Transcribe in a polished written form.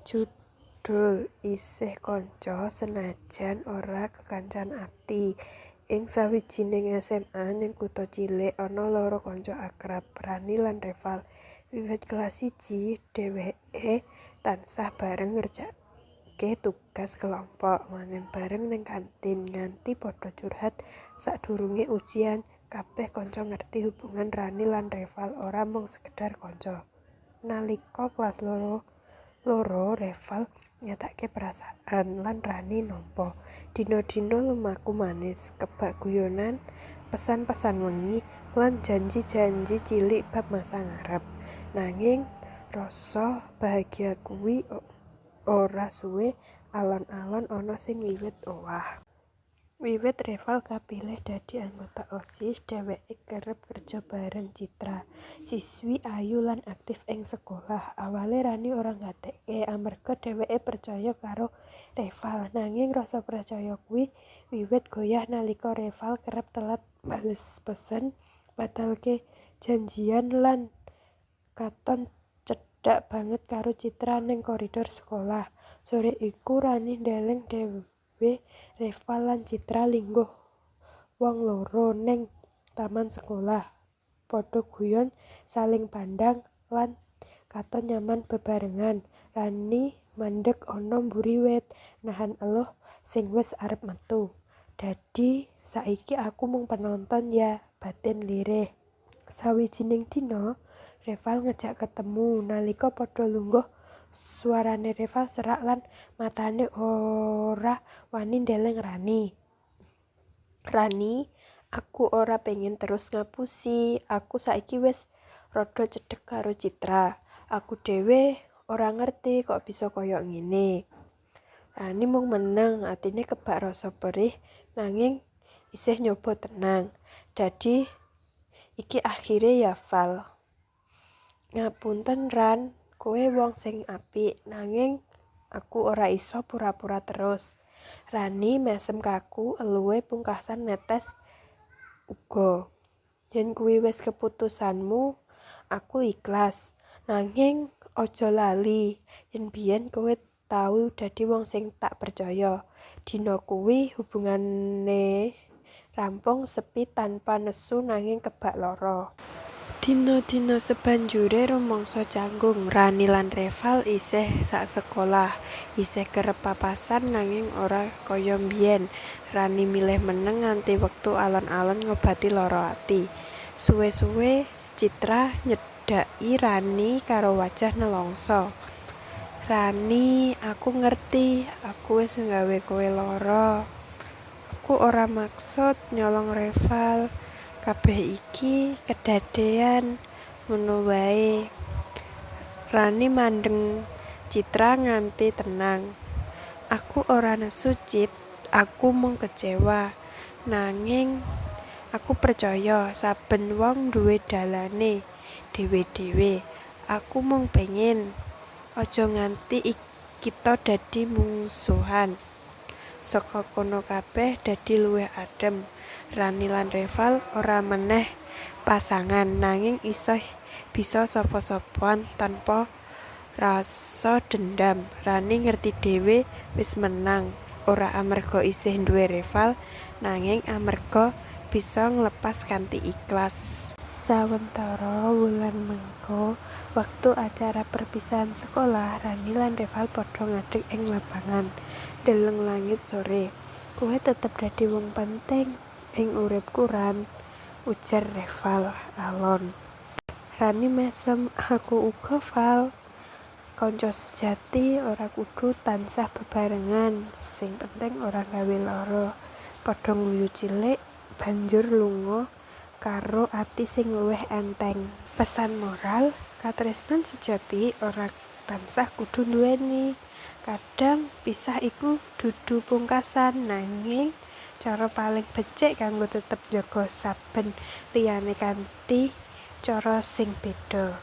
Judul Isih Kanca Senajan Ora Kekancan Ati. Ing sawijining SMA ning kutha cilik ana loro kanca akrab, Rani lan Reval. Wiwit kelas siji, dheweke tansah bareng ngerjake tugas kelompok, mangan bareng ning kantin, nganti padha curhat sadurunge ujian. Kabeh kanca ngerti hubungan Rani lan Reval ora mung sekedar kanca. Nalika kelas loro loro Reval nyatake perasaan lan Rani nampa. Dina-dina lumaku manis, kebak guyonan, pesan-pesan wengi, lan janji-janji cilik bab masa ngarep. Nanging rasa bahagia kuwi ora suwe, alon-alon ana sing wiwit owah. Wiwit Reval kapilih dadi anggota OSIS, dheweke kerep kerja bareng Citra, siswi ayu lan aktif ing sekolah. Awale Rani ora nggatekke amarga dheweke percaya karo Reval. Nanging rasa percaya kuwi wiwit goyah nalika Reval kerep telat bales pesen, batalke janjian lan katon cedhak banget karo Citra ning koridor sekolah. Sore iku Rani ndeleng dhewe Reval lan Citra lingguh wong loro ning taman sekolah. Padha guyon, saling pandang, lan katon nyaman bebarengan. Rani mandeg ana mburi wit, nahan eluh sing wis arep metu. "Dadi saiki aku mung penonton ya," batin lirih. Sawijining dina, Reval ngejak ketemu. Nalika padha lungguh, suarane Reval serak lan matane ora wani ndeleng Rani. "Rani, aku ora pengin terus ngapusi. Aku saiki wis rada cedhek karo Citra. Aku dhewe ora ngerti kok bisa koyo ngene." Rani mung meneng, atine kebak rasa perih nanging isih nyoba tenang. "Dadi iki akhire ya, Val. Ngapunten Ran, kowe wong sing apik, nanging aku ora iso pura-pura terus." Rani mesem kaku, eluhe pungkasan netes uga. "Yen kuwi wis keputusanmu, aku ikhlas. Nanging aja lali, yen biyen kowe tau dadi wong sing tak percaya." Dina kuwi hubungane rampung sepi tanpa nesu nanging kebak lara. Dina-dina sabanjure rumangsa canggung. Rani lan Reval isih sasekolah, isih kerep papasan nanging ora kaya mbiyen. Rani milih meneng nganti wektu alon-alon ngobati lara ati. Suwe-suwe Citra nyedhaki Rani karo wajah nelongso. "Rani, aku ngerti, aku wis nggawe kowe lara. Aku ora maksud nyolong Reval. Kabeh iki kedadean, ngono wae." Rani mandeng Citra nganti tenang. "Aku ora nesu, Cit. Aku mung kecewa. Nanging aku percaya saben wong duwe dalane dhewe-dhewe. Aku mung pengin aja nganti kita dadi mungsuhan." Saka kono kabeh dadi luwih adem. Rani lan Reval ora meneh pasangan nanging isih bisa sapa-sapan tanpa rasa dendam. Rani ngerti dhewe wis menang, ora amarga isih duwe Reval, nanging amarga bisa nglepas kanthi ikhlas. Sawetara wulan mengko, wektu acara perpisahan sekolah, Rani lan Reval padha ngadeg ing lapangan, ndeleng langit sore. "Kowe tetep dadi wong penting ing uripku, Ran," ujar Reval alon. Rani mesem, "Aku uga, Val. Kanca sejati ora kudu tansah bebarengan, sing penting ora gawe lara." Padha ngguyu cilik, banjur lunga karo ati sing luwih enteng. Pesan moral, katresnan sejati ora tansah kudu nduweni. Kadang pisah iku dudu pungkasan, nanging cara paling becik kanggo tetep njaga saben liyane kanthi cara sing beda.